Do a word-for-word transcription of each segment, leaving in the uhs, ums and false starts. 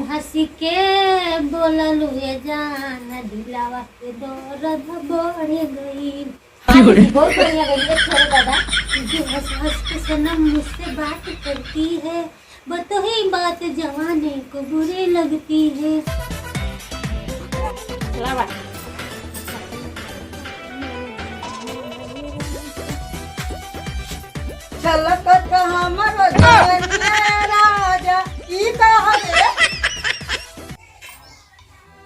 हँस के बोललू ये जान, दिलावा के दर्द बढ़ गइल। हाँ दीदी, बहुत बढ़िया गइल, एक छोड़ दादा। जो हँस हँस के सनम मुझसे बात करती है, वो तो ही बात जवानी को बुरी लगती है। लावा। छलकत हमर जवनिया राजा, ई का हवे?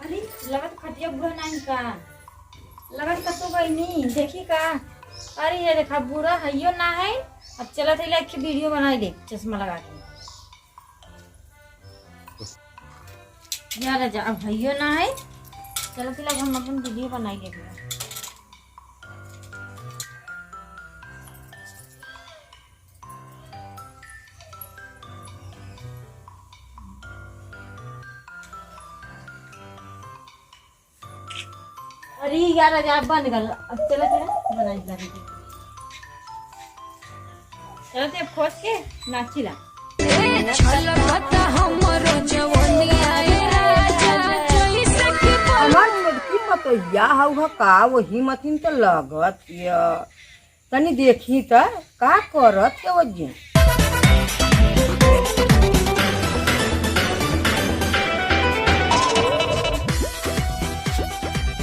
अरे, लगत खटिया बुढ़ा नाहीं का? लगत कतो गइनी, देखी का? अरे, ये देखा, बुढ़ा हइयो ना है। अब चलत है, एक video बनाई ले, चश्मा लगा के। या राजा, अब हइयो ना है। चलत है, अब हम अपन video बनाई लेबे। अरे यार, आज आप बन गल। अब चला, चला, बनाई ला दीदी। चला, ते अब खोस के नाची ला। ए, छलकत हमरो जवनिया, ए राजा, जइसे कि हमार छोटकी पतोहिया हऊ ह का, वही मथिन त लगत हिय। तनी देखी त का करत के वजह।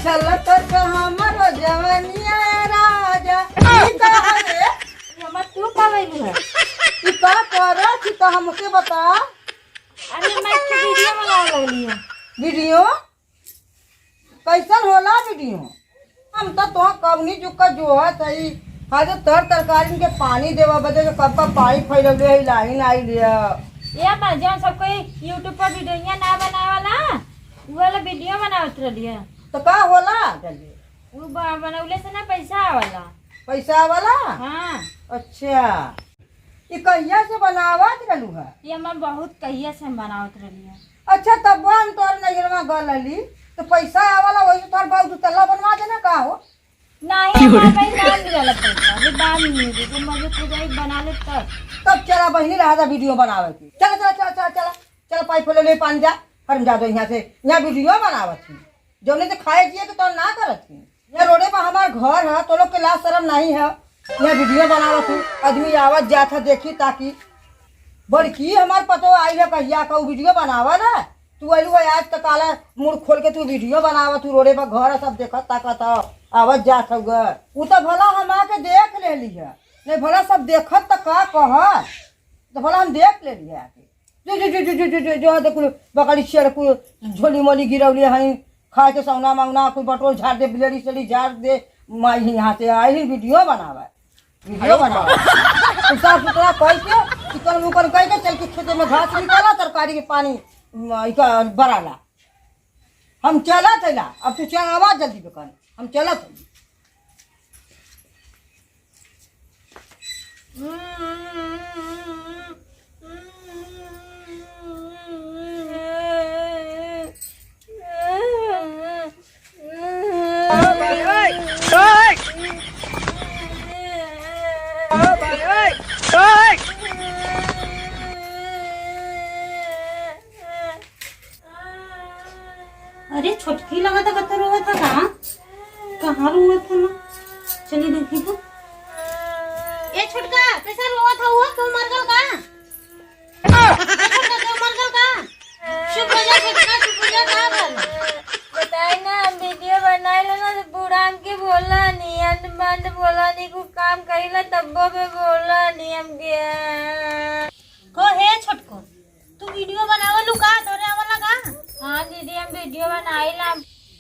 छलकत हमरो जवनिया राजा, ई का हवे? हमर तू का भइलू है? ई का करत छी त हमके बता। अरे, मैं एक video बनावे लगली है। Video? कैसन होला video? हम तो तोह कवनी जुग का जोहत हई। आज तर तरकारिन के पानी देवा बदे जो कब का पानी फैलौले है, लाइन आई लिया। ए बा, जौन सब कोई YouTube पर videoइया ना बनावला, उ वाला video बनावत रहली है। तो का होला? उ बा-, बनौले से ना पैसा आवला। पैसा आवला? हाँ। अच्छा। ई कहिया से बनावत रहलू है? ये हम बहुत कहिया से हम बनावत रहली है। अच्छा, तब हम तोर नैहरवा गल रहली, तो पैसा आवला, वही से तोर बाबू दुतल्ला बनवा देना का हो? नहीं, हमारे भाई ना मिलल पैसा, अभी बाद में मिली, जब मजे हो जाए, बना ले तब। तब चला बहिनी, रहा था video बनावे के। चला, चला, चला, चला, चला, चला, पाइप ले, ले पानी जा, हरम जा दो यहाँ से, यहाँ video बनावत थी। जौने से खाए जिए के तौन ना करत ही। ये रोडे पर हमार घर है, तो लोग के लाज शरम नहीं है। ये video बनावत हूँ, आदमी आवत जात है, देखी ताकि बड़की हमार पतो आई है कहिया का उ video बनावा ना। तू आइलू है आज तक काला मुड़ खोल के तू video बनावत हूँ, रोडे पर घर है, सब देखत ताकत है, आवत जात है घर। उ तो भला हम आके देख लेली है, नहीं भला सब देखत त का कहत, तो भला हम देख लेली है आके। जो, जो, जो, जो, जो, जो, जो, जो, देखो, बकरी छेड़ को झोली मोली गिरौले हैं, खाए के सौना मौना, कोई बटोर झाड़ दे, बिलेड़ी सेड़ी झाड़ दे, माई ही यहाँ से आई ही video बनावे, video बनावे। तो साफ सुथरा कह के, चिकन मुकन कह के, चल के खेते में घास निकाला, तरकारी के पानी, म, इका बराला। हम चलत है ला, अब तू चल, आवाज जल्दी दुकान, हम चलत है। अरे छोटकी लगा था, कत्तो रोवत था कहाँ? कहाँ रोवत था ना? चली देखी तो। ए छोटका, कैसा रोवत था हुआ? तू मर गल का? ए छोटका, तू मर गल का? चुप हो जा छोटका, चुप हो जा, का भल? बताई ना, हम video बनाई ला ना, तो बूढ़ा हमके बोला नहीं, अंड बंड बोला नहीं, कुछ काम करी ला, तब्बो पे बोला नहीं हमके। को हे छोटको, तू video बनावलू का? तोरे आवला का? हाँ दीदी, हम video बनाई ला।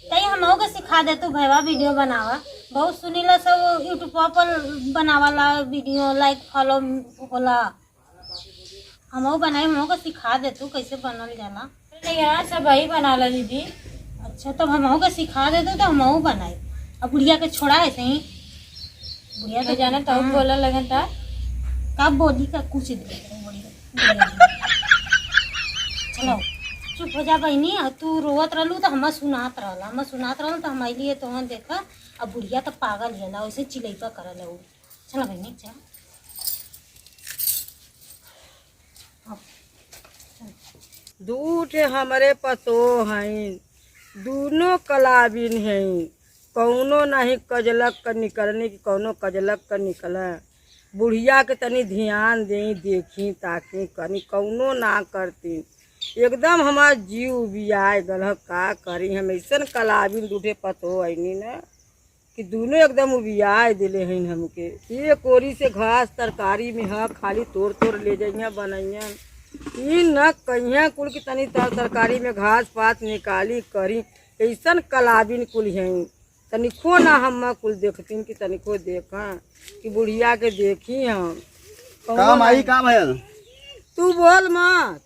तई हमहू के सिखा दे तू भैया video बनावा। बहुत सुनीला सब YouTube पर बनावाला video, like follow होला। हमहू बनाई, हमहू के सिखा दे तू कैसे बनल जाला। नहीं यार, सब वही बनाला दीदी। अच्छा, तब हमहू के सिखा दे तू तो हमहू बनाई। अब बुढ़िया के छोड़ा है सही। बुढ़िया तो जाना तो हाँ। बोला लगन था। का बोली का कुछ दे दे, बुढ़िया। चलो, चुप हो जा बहिनी, आ तू रोवत रहलू तो हमें सुनात रहला, हमें सुनात रहल तो हम अइली है तोहन देखा, अब बुढ़िया तो पागल है ना, वैसे चिलैपा करल है उ। चलो बहिनी, चलो। अब, चलो। दू ठे हमरे पतोह हईं, दूनो कलाबिन हईं, कउनो नाहीं कजलक क निकलनी कि कउनो कजलक क निकले। बुढ़िया के तनी ध्यान देई, देखी, ताकी, करी, कउनो ना करतीं। एकदम हमार जीव उबियाए गल ह, का करी हम, अइसन कलाबिन दू ठे पतोह अइनी न। कि दूनो एकदम उबियाए देले हईन हमके। एक ओरी से घास तरकारी में ह, खाली तोड़ तोड़ ले जइहें बनइहन। ई न कहिहें कुल कि तनी तर-, तरकारी में घास पात निकाली करी। अइसन कलाबिन कुल हईं। तनिको ना हम कुल देखतीन कि तनिको देखा कि बुढ़िया के देखी हम। का माई, का भयल? तू बोल मत।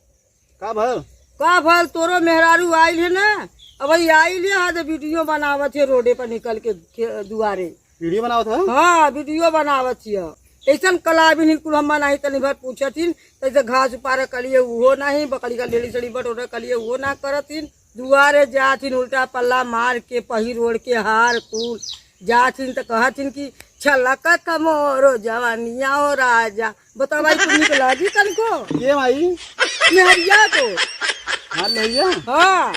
का भल? का भल, तोरो मेहरारू आइल है ना? अबही आइल है, आज वीडियो बनावत है रोडे पर निकल के खे-, दुआरे। वीडियो बनावत है? हाँ, वीडियो बनावत है। अइसन कलाबिन हिन कुल हम्मा नाहीं तनी भर पूछत हिन, तैसे घास उपार कलिए उहो नाहीं, बकरी का लेली सड़ी बटोरा कलिए उहो ना करत हिन। दुआरे जात हिन उल्टा पल्ला मार के पहिर ओढ़ के हार कुल जात हिन त कहत हिन कि छलकत मोरो जवानिया ओ राजा। बताओ भाई, तुम निकला जी तनको? ये भाई। मेहरिया तो। हाँ, मेहरिया? हाँ,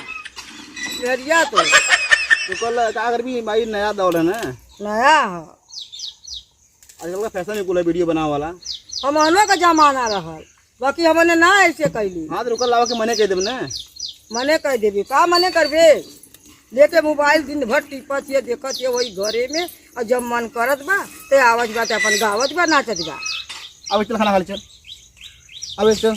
मेहरिया तो। तो कल का कर भी भाई नया दौर है ना? नया है। आजकल का फैशन में कुल है वीडियो बनावे वाला। हमनो का जमाना रहल, बाकी हमने ना ऐसे कैली। हाँ, तो रुकल लावा के मने कह देब ना। मने कह देबी, का मने करबे? लेके मोबाइल दिन भर टिपत ये, देखत ये वही घरे में, और जब मन करत बा, ते आवत बा, ते अपन गावत बा, नाचत बा। अब चल खाना खा ले, चल। अब चल।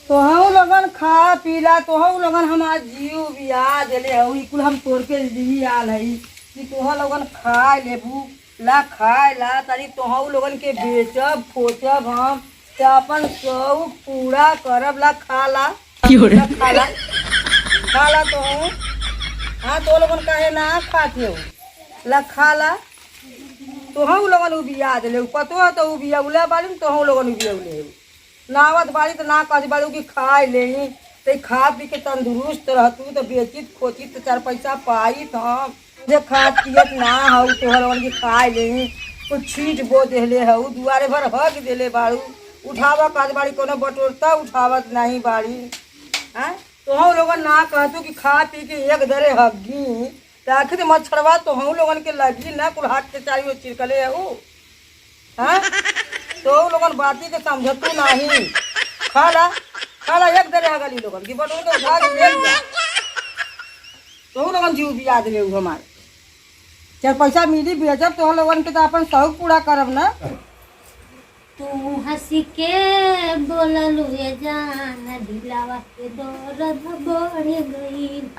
तोहू लोगन खा पीला, तोहू लोगन हमार जीव बिया देले हऊ, ई कुल हम तोड़ के ली आल हई कि तोह लोगन खा लेबू। ला खाए ला, तनी तोहू लोगन के बेचब, खोचब हम, ते अपन शौक पूरा करब। ला खा ला, क्यों रे? ला खा ला, खा ला तोहू। हाँ, तो लोगन काहे ना खात हो? ला खा ला, तोहू लोगन उबिया देले, पतो है तो उबिया उले बालिन, तोहू लोगन उबिया उले हो। नावत बाड़ी त ना कहत बाड़ू कि खाए लेई, त खा पी के तंदुरुस्त रहतू त बेचित खोचित त चार पैसा पाइत हम। जे खात पियत ना हऊ, तोहर ओन के खाए लेई, कुछ छीट बो देले हऊ, दुआरे भर हग देले बाड़ू, उठावा कहत बाड़ी कोनो बटोरता उठावत नाही बाड़ी। हैं? तोहू लोगन ना कहतू कि खा पी के एक दरे हग्गी, त आखिर मच्छरवा तोहू लोगन के लगी ना, कुल हाथ के चारी ओर चिरकले हऊ। हाँ? तो उ लोगन बाती के समझतू नाही। खा ला, खा ला, एक दरे हगली लोगन की बटोर के उठा के फेंक दे। तो उ लोगन जीव बिया देले उ हमार। चार पैसा मिली बेचब तो लोगन के तो अपन शौक पूरा करब ना। तू हंस के बोललू ये जान, दिलावा के दर्द बढ़ गइल।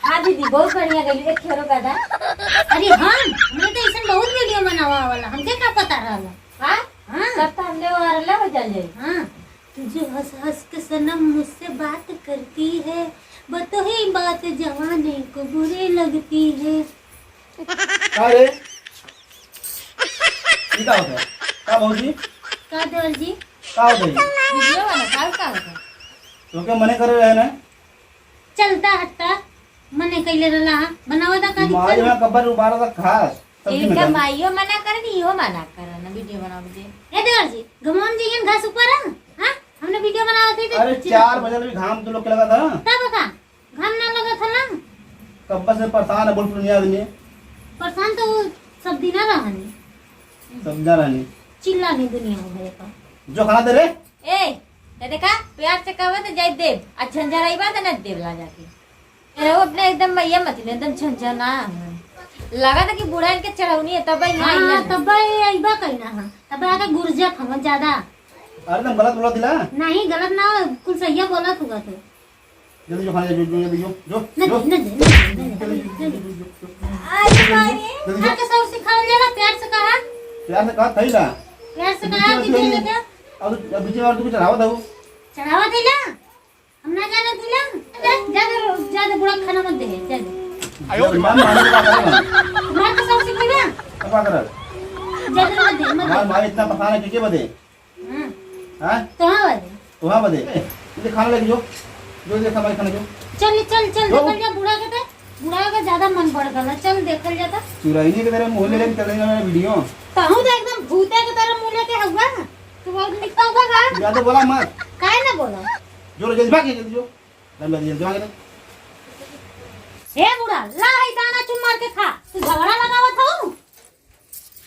हाँ दीदी, बहुत बढ़िया गइल। एक खेरो का दा। अरे हम, हमने तो ऐसन बहुत वीडियो बनावा वाला, हमके का पता रहला? हाँ? हाँ। तब तो हमने वायरल हो जाले। हाँ। तू जो हंस हंस के सनम मुझसे बात करती है, बतोही बात जवानी को बुरी लगती है। का रे? ई का होता है? का भौजी? का देवर जी? का होता है? वीडियो वाला का, का होता है? तो क्या मने करे रहे ना? चलता हटता, मने कैले रहला हा, बनावा दा का माई दिक्कत? में कब्बर उबारा था खास, सब्जी में इनका डाल। माइयो मना करन, इहो मना करन, वीडियो बनावे दे। ए देवर जी, घमौन जी, घास ऊपर है, हाँ? हमने वीडियो बनावा थे, अरे, चिल्ला चार बजे भी घाम तो लोग के लगा था। तब का? घाम ना लगा था ना? कब्बा से परेशान है, बोल पुरनिया आदमी। परेशान तो वो सब दिना रहनी। सब दिना रहनी। चिल्ला नहीं दुनिया में भरे का। जो खाना दे रे। ए, ये देखा, प्यार से कहबे तो जाई देब, आ झंझराई बात ना देब ला जाके। ए, वो अपने एकदम भैया मत ले, एकदम झंझना है। लगा था कि बूढ़ा इनके चढ़ौनी है, तब यहाँ हाँ, आइला। तब ये अइबा कहीं ना, हाँ। तब आके गुरजत हम ज्यादा। अरे, तुम गलत बोला दिला। नहीं, गलत ना, कुल सही बोला तू तो। जल्दी जो खाना, जो, जो, जल्दी जो, जो, न, जो। न, न, न, न, न, न। जल्दी जो। आज मारे। जल्दी जो। आके सब सिखावल जाला, प्यार से कहा। प्यार से कहा, थई ना। प्यार से कहा कि दे लेता। अब, अब बीच में और तू चढ़ावा था वो। चढ़ावा थे ना? हम ना जाना थी ना। जा, जा, जा, जा, जा, बुढ़ा खाना मत दे, जा, जा। आयो रे माँ, माँ, माँ, माँ, माँ। माँ तो सब सिखावा। अब क्या कर? जा, जा, मत दे, मत दे। माँ, माँ इतना परेशान है, किसके बदे? हाँ। हाँ? तो हाँ बदे। तो हाँ बदे। ए, इधर खाना लेके जो। जो, इधर खाना, खाना जो। चल, चल, चल, जो। निकल जा, बूढ़ा के ते। बूढ़ा के ज्यादा मन बढ़ गया। चल, देखल जाता। चुराइने के तरह मुँह ले लेके चल रही है मेरा वीडियो। तहूँ तो एकदम भूते के तरह मुँह लेके हउआ। तू बहुत निकल गया। ज्यादा बोला मत। काहे ना बोलो? जो रे, जल्दी भाग, जल्दी जो। जल्दी, जल्दी भाग रे। हे बूढ़ा, ला है दाना चुन मार के खा। तू झगड़ा लगावत हऊ?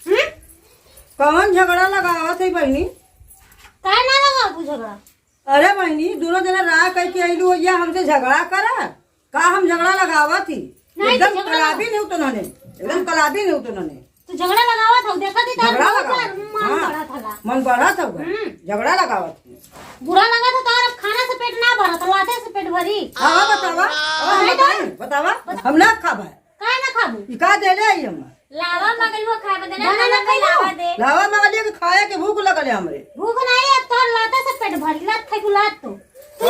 हम्म? कौन झगड़ा लगावत है बहिनी? काहे ना लगावत तू झगड़ा? अरे बहिनी, दुनो जना राह कह के अइलू हो, या हमसे झगड़ा करा? का हम झगड़ा लगावत ही? नहीं, एकदम तो झगड़ा कलाबी नहीं उतनने, एकदम कलाबी नहीं उतनने। तू झगड़ा लगावत हऊ, देखत ही तो झगड़ा बहुत लगावत। मन हाँ, बढ़त हला। मन बढ़त हऊ। हम्म। झगड़ा लगावत ही। बुरा लगत है तो अब खाना से पेट ना भरत, लाते से पेट भरी। हाँ, बतावा। अब हम नहीं तो बताई, बतावा। बता- हम ना खाबे। काहे ना खाबू? ई का देले आई हम? लावा मगलुआ खाए बदे ना, दाना ना ना खाई लावा लो। दे। लावा मगलिया के खाए के भूख लगल है हमरे। भूख नहीं है, तोर लाते से पेट भरी, लात खाई तू लात तो।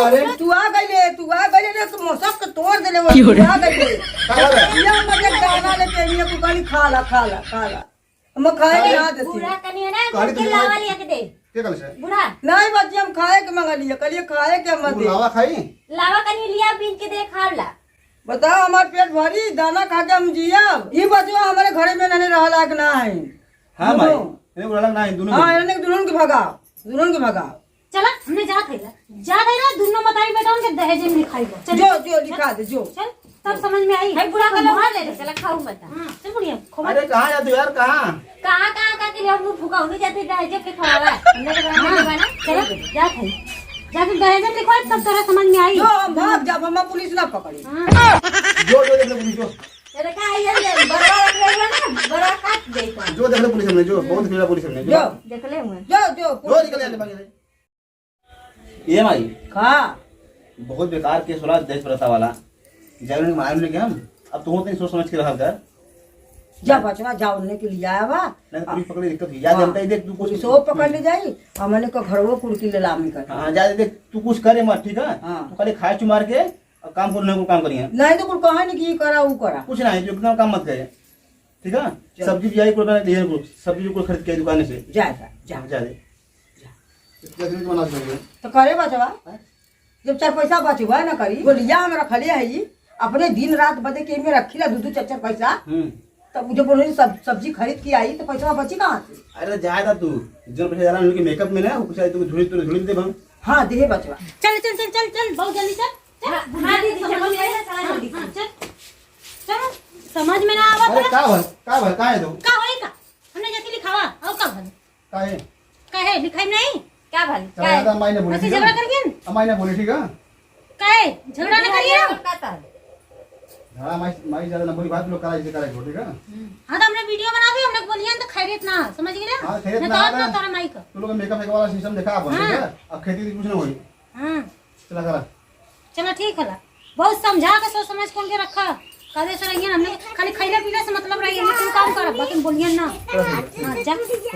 अरे तू आ गइले, तू आ गइले रे, तू मौसम के तोड़ देले वो, क्यों रे? तू आ गइले। का रे? या मजे दाना लेके ये तू खाली खा ला, खा ला, खा ला। हम खाए के अरे ना देती। बूढ़ा कनिया ना, कहली के तू लावा लिया के दे। के कहले से? बूढ़ा। नहीं बच्ची, हम खाए के मंगलिए, कहलिए खाए के हम तू दे। लावा खाई? लावा कनी लिया, बीन के दे, खा ला। बताओ, हमार पेट भरी, दाना खा के हम जियब? ई बचवा हमारे घरे में नहीं रहला के ना है। हाँ दुनो। भाई, इन्हें बुलाला ना है, दुनो हाँ, मिल। इन्हें दुल्हन के भगाओ, दुल्हन के भगाओ। चला, हमने जात है ला। जात है ला, दुनो मतारी बेटा उनके दहेज में लिखाई बा। चल। जो, जो, लिखा दे, जो। चल, तब समझ में आई। भाई, बुढ़ा का लोग संभाल ले। चला, खाऊ मत। हाँ, चल बुढ़िया, खो मत। अरे, कहाँ जाते हो यार, कहाँ? कहाँ, कहाँ, कहाँ के लिए हम लोग भूखा होने जाते, दहेज के खवावा। हमने तो बना हाँ, के बना। चलो, जात है। जाके दहेज में लिखवाए, तब तोरा समझ में आई। जो हम भाग जाब, हमें पुलिस ना पकड़ी। हाँ। जो, जो, देख ले पुलिस, जो। तेरे का ये, ये बड़वा रख ले हुआ ना, बड़वा काट देता। जो देख ले पुलिस हमने, जो, बहुत देख ले पुलिस हमने, जो। जो। देख ले हुआ। जो, जो, जो निकल जाते भागे। ए माई। का? बहुत बेकार केस होला दहेज प्रथा वाला। जाने मालूम नहीं कि हम, अब तो होते सोच समझ के रहल कर। जा बचवा, जा उन्हें के लिया आवा। नहीं तो पुलिस पकड़े दिक्कत हुई। या हाँ। जनता ही देख, तू कुछ पुलिसो पकड़ ले जाई, हमने को घरवो कुर्की ले लामी कर। हाँ, जा देख, तू कुछ करे मत, ठीक है? हाँ। तू खाली खाए चुमार के और काम करने को काम करिए। नहीं तो कुछ कहा नहीं कि ये करा, वो करा। कुछ नहीं, जो एकदम काम मत करे, ठीक है? चल। सब्जी भी आई, कुल बना दिए, कुल सब्जी भी कुल खरीद के दुकान से। जा, जा, जा। जा दे। इतना दिन के मना कर। तो करे बचवा, हैं? जब चार पैसा बचवा ना करी, बोलिया हम रखले है ई, अपने दिन रात बदे के में रखी ला दू दू चार चार पैसा। हम्म। तब जब उन्होंने सब सब्जी खरीद के आई तो पैसा बची कहाँ से? अरे जाए दा तू, जो पैसा डाला उनके मेकअप में ना, कुछ आई तो झोली, तू झोली दे हम। हाँ, दे बचवा। चल, चल, चल, चल, चल, बहुत जल्दी चल। चल, हाँ, हाँ, दीदी, समझ में चलो, आया? चलो, जल्दी। हाँ, चल। चलो, समझ में ना आवत अरे है। का भल, का भल, का है तू? का होई का? हमने जैसे लिखावा, और का भल? काहे? काहे? लिखाई नहीं? क्या भल? चला काहे? जाता, अम्मा ही ने बोली, ऐसे ठीक है? झगड़ा कर गया ना? अम्मा ही ने बोली, ठीक है? काहे? झगड़ा ना करिए। का था? झगड़ा माई, माई ज्यादा ना बोली, बात लोग करा, इसे करा, ठीक है? हम्म। हाँ, तो हमने वीडियो बना दी, हमने बोलिए ना, तो खैरियत ना, समझ गए ना? हाँ, खैरियत ना ना तो है। अपना तोरा माई का। तू लोग मेकअप फेंकने वाला सिस्टम देखा अपन, हाँ। ठीक है? अब खेती की कुछ ना होई। हाँ। चला करा। चला ठीक है ला। बहुत समझा के सोच समझ के उनके रखा। कदे से रहिए ना, हमने खाली खैले पीले से मतलब रहिए, लेकिन काम करब, बाकी बोलिए ना। हाँ, जा।